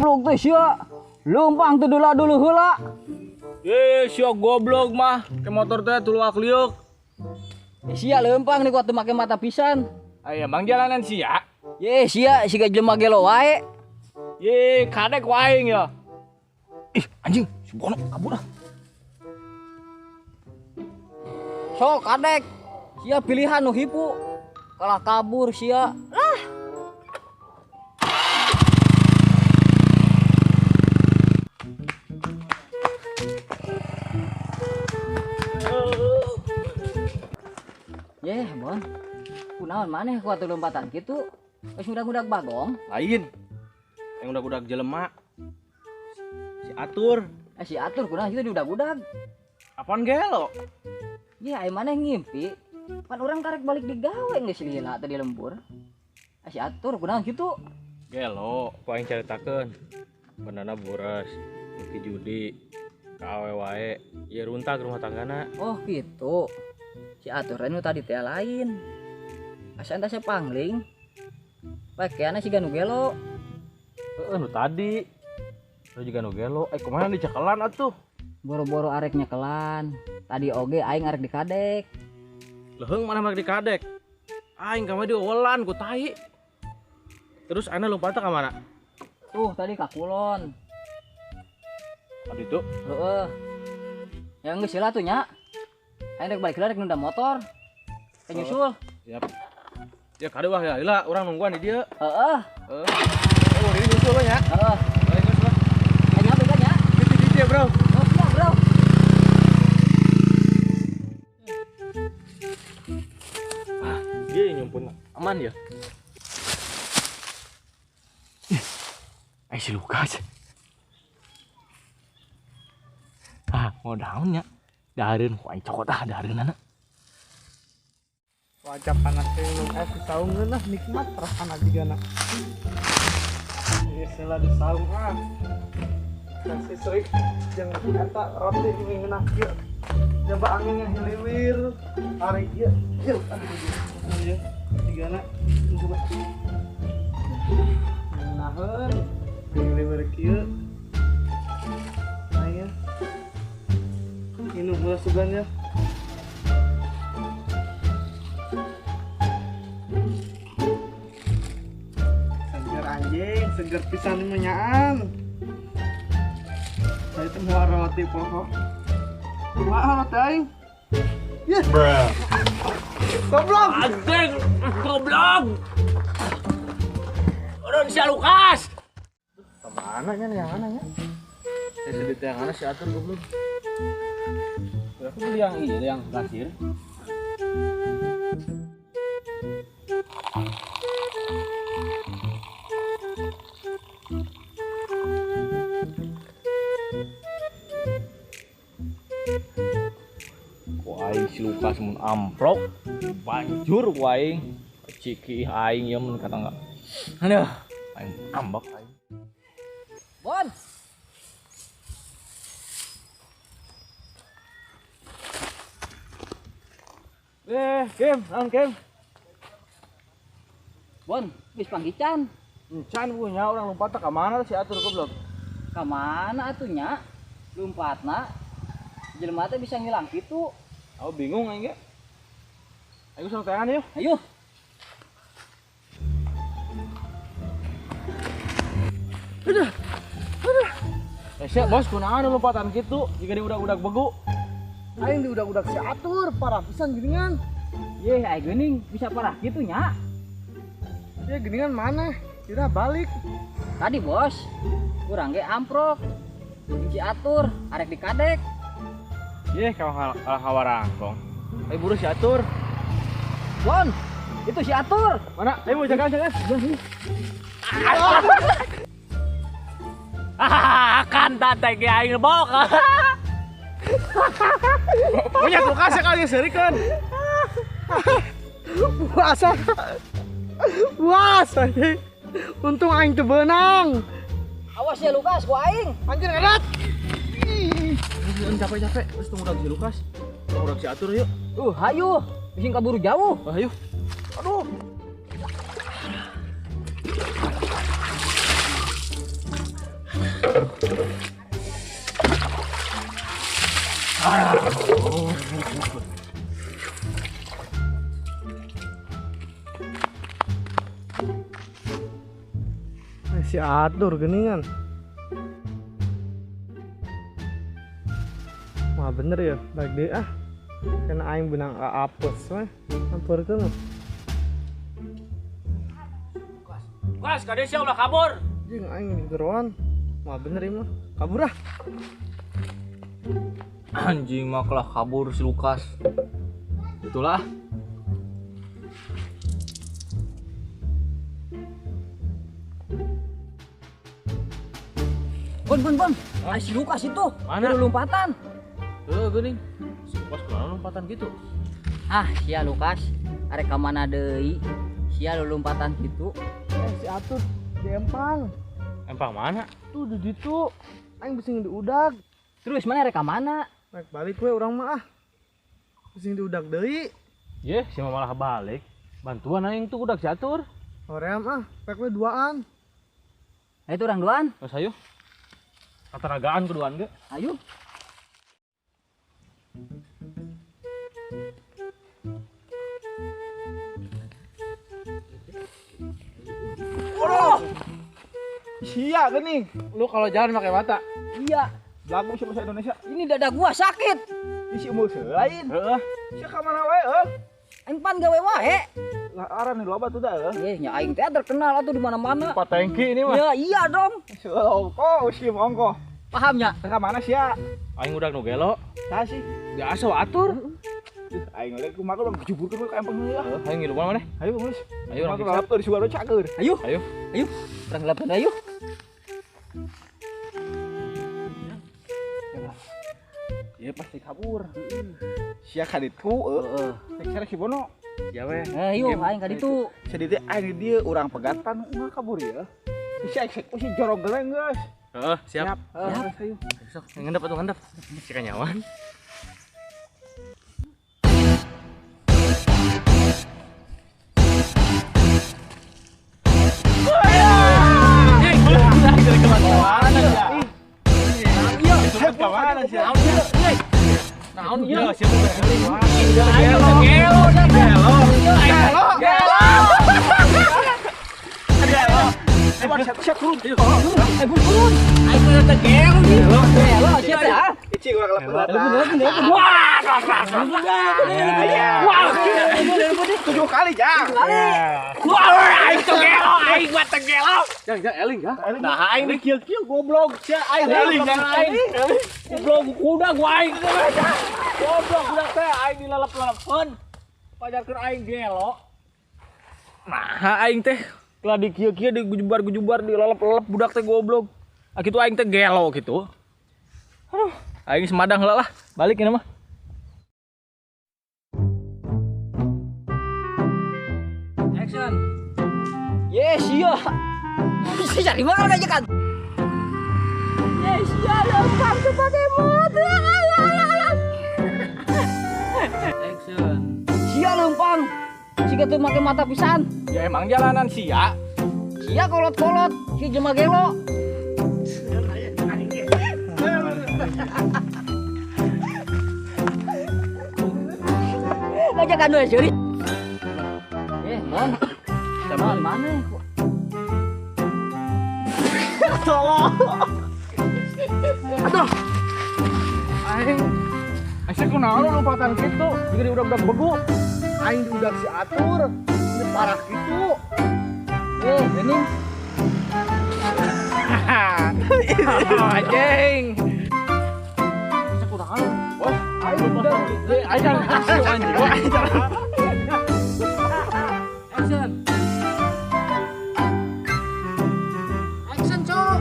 Goblok teh sia. Leumpang teu dulu heula. Eh, sia goblok mah. Ke motor teh tuluak liuk. Eh, sia leumpang nih kuat teu make mata pisan. Aya mang jalanan sia. Ye sia siga jelema gelo wae. Ye, kadek waing ya. Ih, anjing, si Bono kabur ah. Sok kadek. Sia pilihan nu hipu. Kalah kabur sia. Lah. Yeh, Bon. Kunaon maneh kuat lompatan kitu? Geus ngudag-ngudag bagong. Lain. Yang udah-udah jelema. Si Atur. Eh, si Atur kunaon kitu diudag-udag? Apaan gelo? Ye, aya maneh ngimpi. Pan urang karek balik digawe geus lila tadi lembur. Eh, si Atur kunaon kitu? Gelo, ku aing caritakeun. Bandana boras, beuki judi, ka awe wae, ieu runtag rumah tanggana. Oh, gitu. Si Atur nu tadi teh lain. Asa entah pangling. Pakaianna siga nu gelo. Heeh, nu tadi. Nu juga nu gelo. Eh, kumaha dicekelan atuh? Boro-boro arek nyekelan. Tadi oge aing arek dikadek. Leuheung mana arek dikadek? Aing ka mah diowelan ku tai. Terus ana lompatna ka mana? Tuh tadi ka kulon. Tadi tuh? Heeh. Ya geus heula tuh nya. Aing rek balik heula rek nunda motor. Teh nyusul. Siap. Ya kade wah ya heula urang nungguan di dieu. Heeh. Heeh. Oh, ini nyusul nya. Heeh. Ayo nyusul. Ayo nyampe kan nya. Di dieu, Bro. Oh, siap, Bro. Ah, dia nyumpun aman ya. Ih, si Lukas. Ah, mau daunnya. Dahareun ku aing cokot ah dahareunana. Wajah panas teh minum es di saung lah nikmat rasana jigana. Geus lah di saung ah. Kasih serik jeung eta roti ini ngeunah kieu. Coba anginnya hiliwir, hari ieu. Ieu aduh ieu jigana coba. Ngeunaheun hiliwir kieu. Aya. Minum heula sugan ya. Seger anjing, seger pisan menyaan. Saya teh mau roti pokok. Kumaha roti aing? Yeh. Bruh. Goblok. Anjing, goblok. Urang si Lukas. Kemana nya yang mana nya? Saya sedih yang mana si Atur goblok. Aku beli yang ini, yang kasir. Ku aing si Lukas mun amplok, banjur ku aing. Ciki aing ieu mun kata enggak. Aduh, aing ambek aing. Bon. Eh, Kim, naon Kim? Bon, geus panggican. Encan punya orang lompat ka mana si Atur goblok? Ka mana atuh nya? Lompatna jelema teh bisa ngilang kitu. Aku bingung aing ge. Ayo sok tangan yuk. Ayo. Aduh. Aduh. Eh, sia bos kunaon lompatan kitu jiga diudag-udag begu. Aing diudag-udag si Atur parah pisan geuningan. Yeh, aing geuning bisa parah kitu nya. Ya geuningan mana? Kira balik. Tadi bos, kurang ge amprok. Si Atur arek dikadek. Yeh, kalah hawarangkong. Ayo buru si Atur. Bon, itu si Atur. Mana? Ayo mau jaga jaga. Ah, kan tante ge aing bok. Punya Lukas sekali serikeun. Puasa. Puasa. Untung aing teu beunang. Awas ya Lukas, ku aing. Anjir ngadat. Capek-capek, terus tunggu si Lukas. Tunggu si Atur yuk. Hayu, bising kaburu jauh. Hayu. Aduh. Si Atur geningan. Wah bener ya, balik deh ah. Karena aing benang apes weh. Amperkeun. Lukas, kade sia ulah kabur. Jeung aing geroan. Wah bener ieu mah. Kabur ah. Anjing mah kalah kabur si Lukas. Itulah. Bon, bon, bon. Ah, si Lukas itu. Mana? Lompatan. Heuh, geuning. Si Lukas kunaon lompatan gitu? Ah, sia Lukas. Arek ka mana deui? Sia lompatan gitu. Si Atut di empang. Empang mana? Tuh di ditu. Aing bising diudag. Terus mana arek ka mana? Rek balik we urang mah ah. Bising diudag deui. Yeh, si malah balik. Bantuan aing tuh udag si Atur. Hoream ah, rek we duaan. Nah, itu urang duaan. Terus ayo. Kateragaan keduaan ge. Ayo. Waduh. Sia geuning. Lu kalau jalan pakai mata. Iya. Lagu siapa bahasa Indonesia? Ini dada gua sakit. Isi umur selain. Heeh. Sia ka mana wae heuh? Aing pan gawe wae. Lah aran loba tuh dah heuh. Eh, nya aing teh terkenal atuh di mana-mana. Patengki ini mah. Ya iya dong. Ongko, usim ongko. Paham nya? Ka mana sia? Aing udah nu gelo. Saha sih? Biasa atur. Aing lagi kumaha urang kejuburkeun ka empang heula. Aing ngilu mana maneh? Ayo geus. Ayo urang lapor si baru cager. Ayo. Ayo. Ayo. Urang lapor ayo. Iya pasti kabur. Sia ka ditu heeh. Rek si Bono. Ya weh. Ayo aing ka ditu. Sia dieu aing di dieu urang pegatan mah kabur ya. Si eksekusi jorog geleng geus. Heeh, siap. Siap. Ayo. Sok ngendap atuh ngendap. Si kanyawan. Naon ieu? Gelo, gelo, gelo, gelo. Gelo. Siap turun. Turun. Aing teh gelo gelo. Gelo sia teh. Ici urang lapor. Wah, wah. 7 kali, Jang. Wah, aing teh gelo, aing mah teh gelo. Jang, jang eling ya. Nah, aing di kieu-kieu goblok sia aing eling jang aing. Goblok kuda gua aing. Goblok budak teh aing dilalep-lalepeun. Pajarkeun aing gelo. Nah, aing teh lah di kieu-kieu digujubar-gujubar dilalep-lalep budak teh goblok. Ah kitu aing teh gelo gitu. Aduh, aing semadang heula lah, balik ini mah. Action. Yes, iya. Bisa cari mana aja kan? Yes, iya, lempar ke pakai mata. Action. Sia lempang. Siga tuh make mata pisan. Ya emang jalanan sia. Sia kolot-kolot, si jelema gelo. Ngajakan dua curi. Mon. Sama mana? Tolong. Aduh. Aing. Aing kunaon lompatan kitu, jadi udah-udah begu. Aing udah si Atur. Ini parah kitu. Geuning. Anjing. Aing kunaon? Bos, aing udah. Aing anjing. Action. Action, cok.